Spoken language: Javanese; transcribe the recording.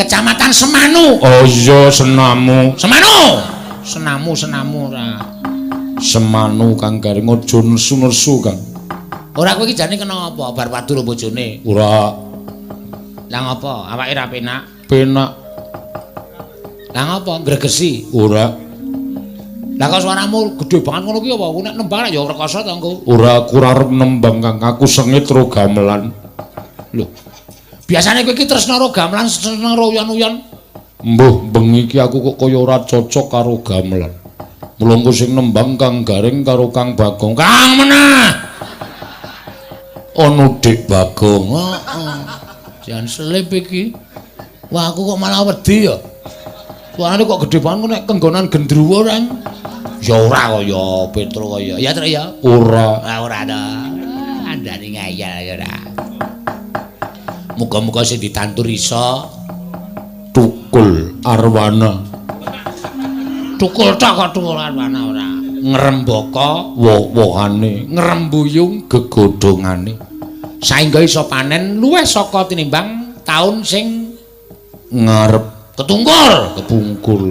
Kecamatan Semanu. Oh iya, Senamu. Semanu. Senamu, Senamu ora. Semanu Kang Gareng, aja nesu-nesu, Kang. Ora, kowe iki jane kena apa? Bar padu ro bojone. Ora. Lah ngopo? Awake ra penak? Penak. Lah ngopo? Gregesi? Ora. Lah kok suaramu gedhe banget ngono ki apa? Ku nek nembang ya rekoso to engko. Ora, aku ora arep nembang, Kang. Aku sengit ro gamelan. Lho. Biasane kowe iki tresna ro gamelan, tresna ro uyon-uyon. Mbuh, bengi iki aku kok kaya ora cocok karo gamelan. Mula engko sing nembang Kang Gareng karo Kang Bagong. Kang menah. Ana Dik Bagong. Heeh. Jan selip iki. Wah, aku kok malah wedi ya. Suarane kok gedhe banget nek kenggonan gendruwo reng. Ya ora kaya Petro kaya. Ya Truk ya. Ora. Ora ora to. Andane ngayal ya ora. Muga-muga sing ditandur iso tukul arwana. Tukul tok kok tukul arwana ora. Ngrembaka woh-wohane, ngrembuyung gegodhongane. Saengga iso panen luwih saka tinimbang taun sing ngarep ketungkul, kepungkul.